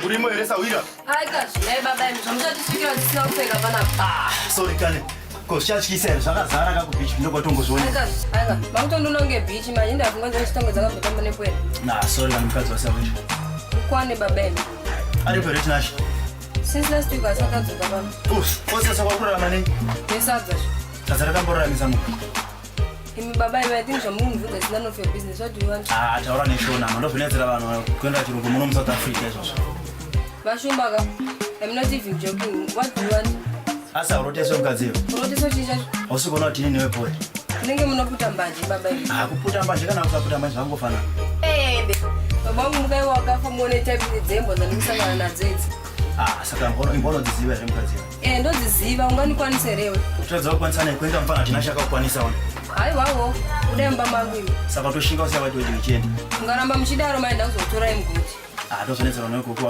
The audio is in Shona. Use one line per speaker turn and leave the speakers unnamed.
Urimo here sahwira?
Aika zvinai baba imi zvamuchatisvikira tisina kupfeka panapa.
Ah, sorry kane. Ko zvichatyisa here zvakazara ka kubeach ndokwatongozoona.
Aika aika makutondiona kunge beach manje ndafunga nzvachitanga dzakambotamba nepwere.
Na sorry kane mukadzi wasahwira.
Ukwane baba imi.
Aripo here Tinashe?
Since last week asati adzoka pano.
Uf, kosesa kwakurarama nei?
Nesadza zve.
Sadza rakamboraramisa munhu.
Imi baba imi I think zvamunobvunza is none of your business. What do you want?
Ah, taura neshona mama ndozvinetsera vanhu kuenda chirungu muno muSouth Africa izvozvo.
Vashumba ka. I'm not even joking. What do you want?
Asi hauroteswe mukadzi iwe.
Uroteswa chii chacho?
Hausi kuona kuti ini newe boy.
Munenge munoputa mbanje baba imi.
Ah, kuputa mbanje kana kusaputa mbanje zvangofanana.
Ebe. Baba vangu mukai wakafa muone type dzembo dzandikusangana nadzo idzi.
Ah, saka imbono unodziziva here mukadzi iwe?
Eh, ndodziziva unganikwanise here iwe?
Kutadza kukwanisa nei kuenda mufana Tinashe akakukwanisa wani.
Haiwawo, budai mumba mangu imi.
Saka toshinga usiya wati wedding ichienda.
Mungaramba muchidaro maenda kuzotorai mugoti.
Ah, tozonetsera newe kuku.